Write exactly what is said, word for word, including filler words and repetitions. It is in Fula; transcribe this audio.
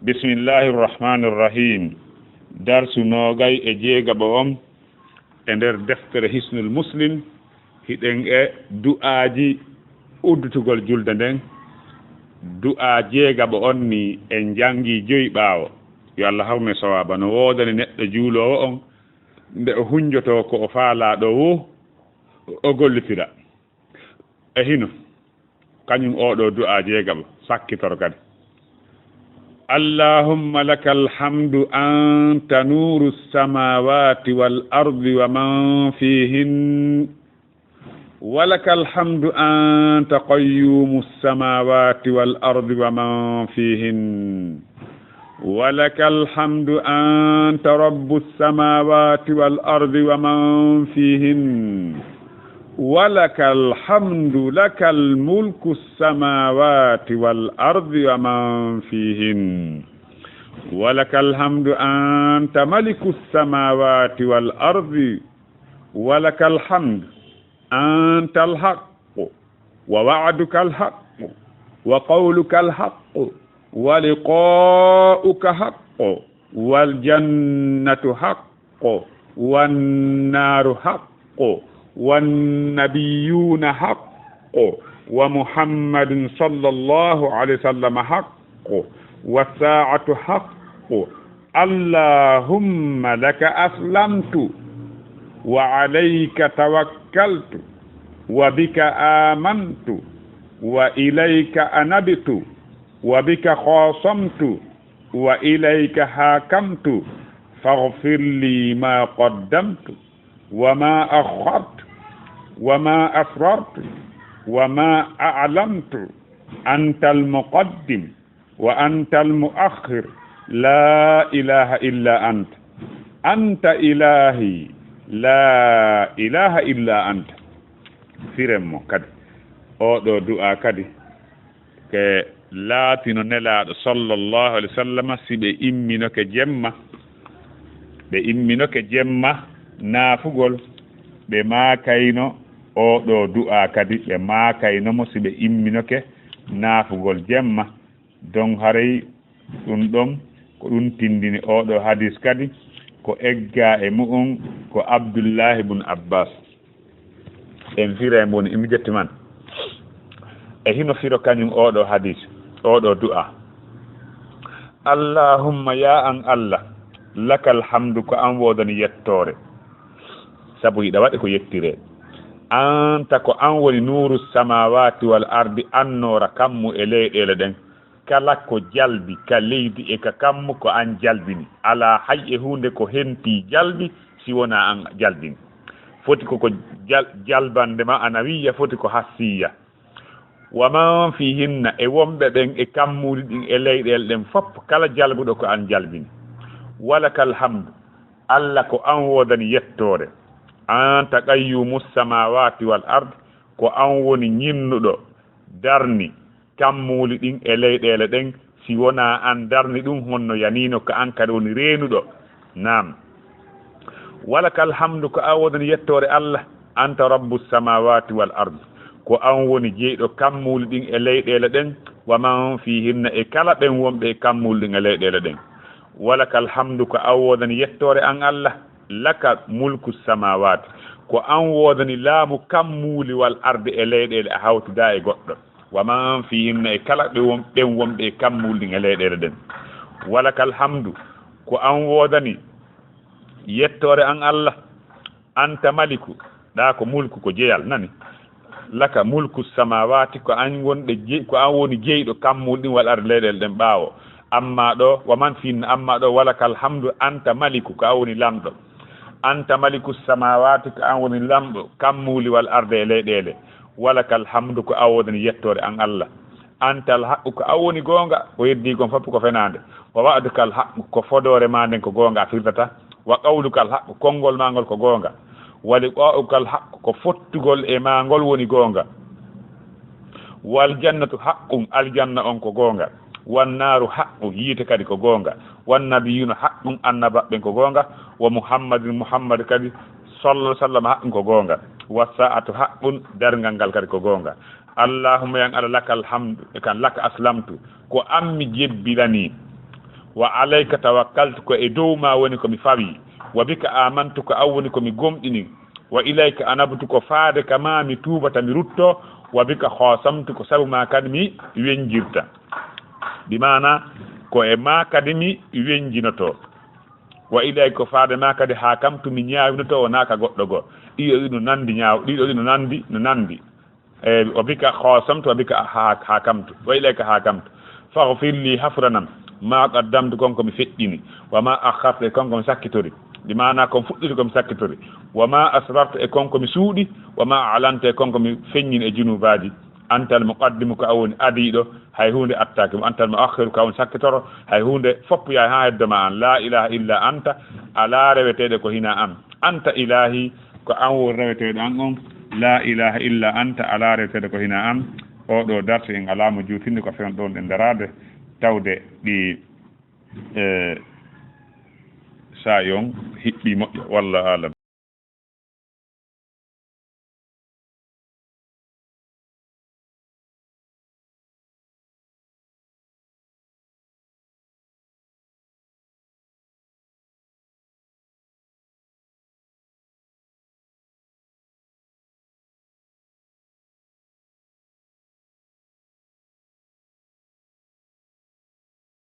Bismillahi irrahmani irrahim. Darsu noogay e jeegaɓo on e nder deftere Hisnul Muslim. Hiɗen e du'aaji uddutugol julde nden. Du'aa jeegaɓo on ni en janngi joyi ɓaawo. Yo Allah hawnu e sawaaba. No woodani neɗɗo juuloowo on nde o hunjotoo ko o faalaa ɗoo woo, o gollitira. E hino, kañum oo ɗoo du'aa jeegaɓo, sakkitor kadi. اللهم لك الحمد أنت نور السماوات والأرض ومن فيهن، ولك الحمد أنت قيوم السماوات والأرض ومن فيهن، ولك الحمد أنت رب السماوات والأرض ومن فيهن، ولك الحمد، لك الملك السماوات والأرض ومن فيهن، ولك الحمد أنت ملك السماوات والأرض، ولك الحمد أنت الحق، ووعدك الحق، وقولك الحق، ولقاؤك حق، والجنة حق، والنار حق، والنبيون حق، ومحمد صلى الله عليه وسلم حق، والساعة حق. اللهم لك أسلمت، وعليك توكلت، وبك آمنت، وإليك أنبت، وبك خاصمت، وإليك حاكمت، فاغفر لي ما قدمت وما أخرت وما أسررت وما أعلنت، أنت المقدم وأنت المؤخر، لا إله إلا أنت، أنت إلهي، لا إله إلا أنت. Firen mo kadi, oo ɗoo du'aa kadi, ke laatino Nelaaɗo sallallahu alayhi wa sallam, si ɓe imminoke jemma, ɓe imminoke jemma naafugol, ɓe maakayno oo ɗoo du'aa kadi, ɓe maakayno mo si ɓe imminoke naafugol jemma. Don haray ɗun ɗon, ko ɗun tindini oo ɗoo hadis kadi, ko eggaa e mu'un ko Abdullahi bun Abbas. En fira e mun, imi jetti man. E hino firo kañum oo ɗoo hadis, oo ɗoo du'aa. Allahumma, yaa an Allah, lakal hamdu, ko an woodani yettoore. Sabu hiɗa waɗi ko yettiree. Anta, ko an woni nuuru samaawaati wal ardi, annoora kammu e leyɗeele ɗen. Kala ko jalbi ka leydi e ka kammu ko an jalbini. Alaa hay e huunde ko hentii jalbi si wonaa an jalbini. Foti ko ko jal-, jalbande ma'anawiyya, foti ko hassiyya. Wa man fiihinna, e wonɓe ɓen e kammuuli ɗin e leyɗeele ɗen fof, kala jalbuɗo ko an jalbini. Walakal hamdu, Alla ko an woodani yettoore. Anta qayyumu samaawaati wal ard, ko an woni ñinnuɗo, darni kammuuli ɗin e leyɗeele ɗen, si wonaa an darni ɗum honno yaniino ka an kadi woni reenuɗo. Naam. Walakal hamdu, ko an woodani yettoore Alla, anta rabbu samaawaati wal ard, ko an woni jeyɗo kammuuli ɗin e leyɗeele ɗen, wa man fiihinna, e kala ɓen wonɓe e kammuuli ɗin e leyɗeele ɗen. Walakal hamdu, ko an woodani yettoore an Alla, laka mulku samaawaati, ko an woodani laamu kammuuli wal arde e leyɗeele a hawtidaa e goɗɗo. Wa man fiihinna, e kala ɓe won-, ɓen wonɓe e kammuuli ɗin e leyɗeele ɗen. Walakal hamdu, ko an woodani yettoore an Alla, anta maliku, ɗa ko mulku ko jeyal, nani? Laka mulku samaawaati, ko an wonɗe je-, ko an woni jeyɗo kammuuli ɗin wal arde leyɗeele ɗen ɓaawo. Amma ɗo, wa man fiihinna, amma ɗo, walakal hamdu, anta maliku, ko an woni lamɗo. Anta maliku samaawaati, ko an woni lamɗo kammuuli wal arde e leyɗeele. Walakal hamdu, ko an woodani yettoore an Alla. Antal haqqu, ko an woni goonga, ko heddii kon fof ko fenaande. Wa wa'dukal haqqu, ko fodoore maa nden ko goonga a firdata. Wa qawlukal haqqu, konngol maa ngol ko goonga. Wa liqa'ukal haqqu, ko fottugol e maa ngol woni goonga. Wal jannatu haqqun, aljanna on ko goonga. Wan naaru haqqun, yiite kadi ko goonga. Wan nabiyuna haqqun, annabaaɓe ɓen ko goonga. Wa Muhammadun, Muhammad kadi, sallallahu alaihi wasallam, haqqun ko goonga. Wa sa'atu haqqun, darngal ngal kadi ko goonga. Allahumma, yan Alla, lakal hamdu, e kan laka aslamtu, ko an mi jebbilani. Wa alayka tawakkaltu, ko e dow ma woni ko mi fawi. Wa bika amantu, ko an woni ko mi gomɗini. Wa ilayka anabtu, ko faade ka ma mi tuubata mi rutto. Wa bika khasamtu, ko sabu ma kadi mi wenjirta. Bi maana, ko e ma kadi mi wenjinoto. Wa ilayka, ko faade ma kadi hakamtu, mi ñaawinoto, wonaa ka goɗɗo goo. Ɗiɗo ɗi no nandi ñaaw, ɗiɗo ɗi no nandi, no nandi. E, wa bika khasamtu, wa bika ha-, hakamtu, wa ilayka hakamtu. Faghfir li, hafranam, ma qaddamtu, kon ko mi feƴƴini, wa ma akhartu, e kon ko mi sakkitori. Bi maana kon fuɗɗiti ko mi sakkitori. Wa ma asrartu, e kon ko mi suuɗi, wa ma a'lantu, e kon ko mi feññini e junubaaji. Antal muqaddimu, ko an woni adiiɗo, hay huunde attaaki mo. Antal muakhiru, ko an woni sakkitoro, hay huunde fof yahay haa heddo ma an. La ilaha illa anta, alaa reweteeɗo ko hinaa an. Anta ilahi, ko an woni reweteeɗo an on. La ilaha illa anta, alaa reweteeɗo ko hinaa an. Oo ɗoo darsi en alaa mo juutinde, ko fewndo ɗoon e daraade, tawde ɗi, e, saa'i on hiɓɓii moƴƴo. Wallahu aalam.